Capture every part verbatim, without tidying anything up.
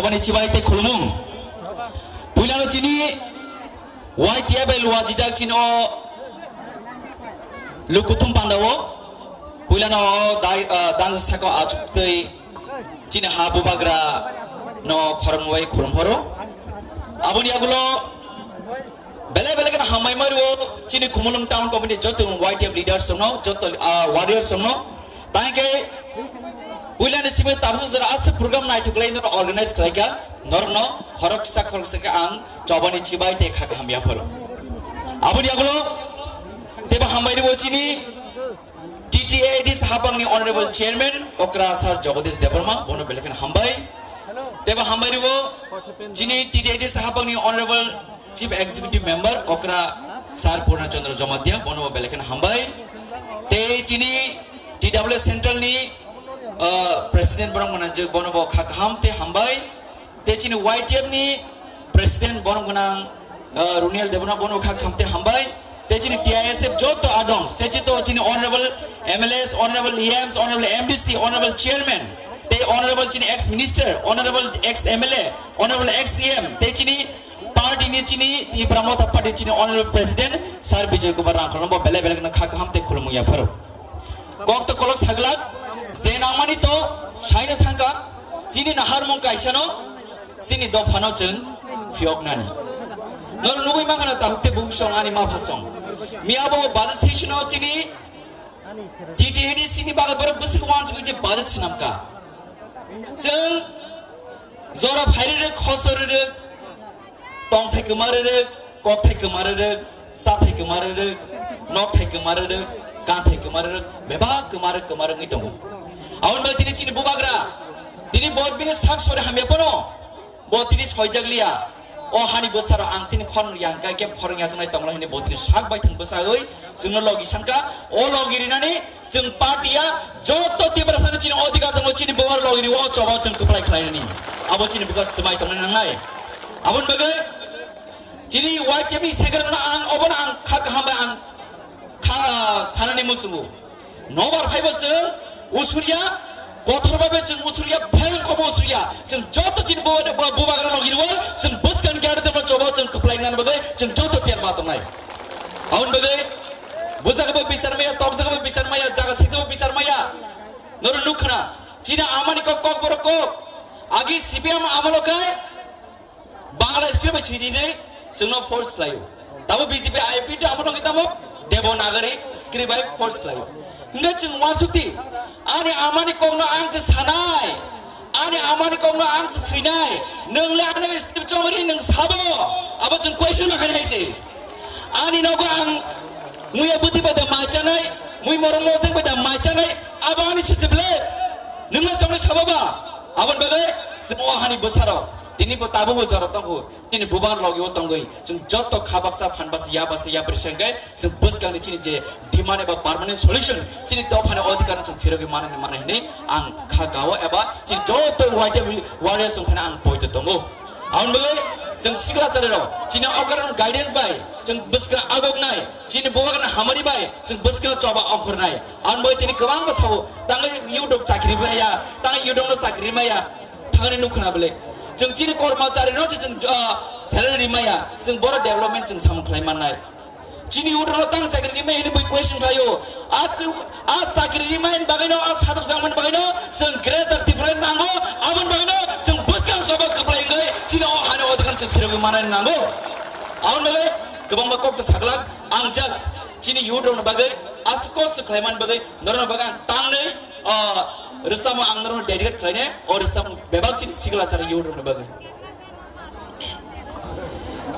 Boni chibai tei khulumung. Puilano chini Y T F L wajijak chini o lukuthum pandao. Puilano o dai, ah, dan sako achuk tei chini ha bubagra no khorang bai khulum horo. Aboni agulo belai belai kheno hambai mario chini Khumulwng Town Committee joto Y T F leaders no, joto, ah, warriors no. Tangke puilani simi tabuk jora aswk program naithok lai no organize khlaika, norno khoroksa khoroksa khe ang chobani chibai tei kha kaham yapharo. Aboni agulo tebo hambai ribo chini T T A D C hapangni Honorable Chairman Okra Sir Jagadish Debbarma, bono belai kheno hambai. Tebo hambai ribo chini T T A D C hapangni Honorable Chief Executive Member Okra Sir Purna Chandra Jamatia, bono bo belai kheno hambai. Tei chini T W Central ni, uh, President borok mwnajwk, bono bo kha kaham tei hambai. Tei chini Y T F ni President borok gwnang, uh, Runiel Debbarma, bono kha kaham tei hambai. Tei chini T I S F joto adongs, tei chito chini Honorable M L As, Honorable E Ms, Honorable M D C, Honorable Chairman, tei Honorable chini ex Minister, Honorable ex M L A, Honorable ex C M, tei chini party ni chini Tipra Motha Party chini Honorable President Sir Bijoy Kumar Rangkhol no bo belai belai no kha kaham tei khulumung yapharo. Kok to kolok saglak, je nangmani to saino thangka, chini naharmung kaisano, chini dophano chwng phiyoknani. Noro nugui mankha na tahuk tei bung song ani mapha song. Miya bo budget session o chini T T A D C ni bagwi borok bwswk wansugwi je budget swnamka. Chwng jora phairwrwk, khosorwrwk, tongthai kwmarwrwk, kokthai kwmarwrwk, chathai kwmarwrwk, nokthai kwmarwrwk, kanthai kwmarwrwk, bebak kwmarwk kwmarwk wngwi tongo. Aboni bagwi tini chini bubagra, tini bo bini sak sori hamya phano, bo tini soijak liya. O hani bwsarok ang tini khorang yang kai khe khorang yachaknai tongla hwnwi bo tini sak baithang bwsagwi chwngno logi sankha. O logi rinani chwng party ya joto Tiprasani chini odhikar tongo, chini bubar logi ri o choba chwng kwplai khlainani. Abo chini buka swmai tongna nangnai. Aboni bagwi chini Y T F ni secretary no ang obono ang kha kaham bai ang kha sanani muchungo. Nobar phaibo chwng usurya, kothor babe chwng usurya, bhayangkor bo usurya. Chwng joto chini bo, bo, bubagra logi rwo, chwng bwskang gyara tongma chobo chwng kwplai nani bagwi chwng joto tiyar ma tongnai. Aboni bagwi bujak bo bichar maya, tokjak bo bichar maya, jaga sekjak bo bichar maya. Noro nukhna, chini amani kok, kok borok kok. Agi C P M amalo kai, Bangla script bai sidi hinwi chwngno force khlaio. Tamo B J P I P to amo nongwi tamo Devanagari script bai force khlaio. Hingke chwng wansukti, ani amani kokno ang se sanai, ani amani kokno ang se swinai, nwng le ano script chongri nwng sabo, abo chwng question ma khainai se. Ani nogo ang muya buti bai da mai chanai, mui morong mosdeng bai da mai chanai, abo ani se se ble, nwng le chongri sabo ba, aboni bagwi chwng o hani bwsarok. Tini bo tabukbo jora tongo, tini bubar logi o tongwi, chwng joto kha baksa, phan baksa, ya baksa, ya bwrwi se hwnkhe, chwng bwskangni chini je demand eba permanent solution, chini dophani odhikar no chwng phirogwi manani manai hinwi ang kha kao eba chini joto Y T F warriors wng thani ang poito tongo. Aboni bagwi chwng sikla chari rok, chini okar guidance bai, chwng bwskang agok nai, chini bubagra hamari bai, chwng bwskang choba ongkhor nai. Aboni bagwi tini kwbangma sao, tangwi yudok chakri maya, tangwi yudok no chakri maya. Thangni nuk khna bwle. Chwng chini kormachari no se chwng, ah, salary rimaya. Chwng boro development chwng samung khlai mannai. Chini udro tang chakri rimai hini bui question khlaio. A ku-, a chakri rimai bagwi no, a sadok jangman bagwi no, chwng greater Tripura nango, abon bagwi no, chwng bwskang sobo kwplai wngwi, chini o hani odhikar chwng phirogwi manai nango. Abon bagwi kwbangma kok to saglak, ang just chini youth rokni bagwi, as kosto khlai man bagwi, norokni bagwi ang tangnwi, ah, rwchapmung ang norokno dedicate khlainai, o rwchapmung bebak chini sikla chara youth rokni bagwi.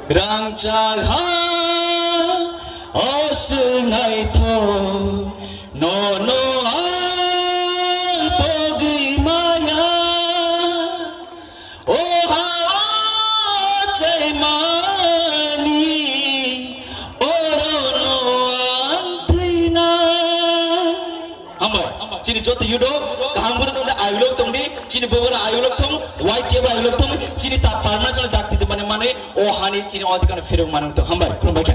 Rangchak ha o swngnaithok, nono ang pogwi maya. O ha o chaimani, orono ang thwinai. Hambai. Chini joto youth rok kaham bwrwi tongdi, ayulok tongdi, chini bubura ayulok thung, Y T F ayulok thung, chini ta parna chini dakti di mane mane, o hani chini odhikar phirok manung tong. Hambai, khulumbai kha.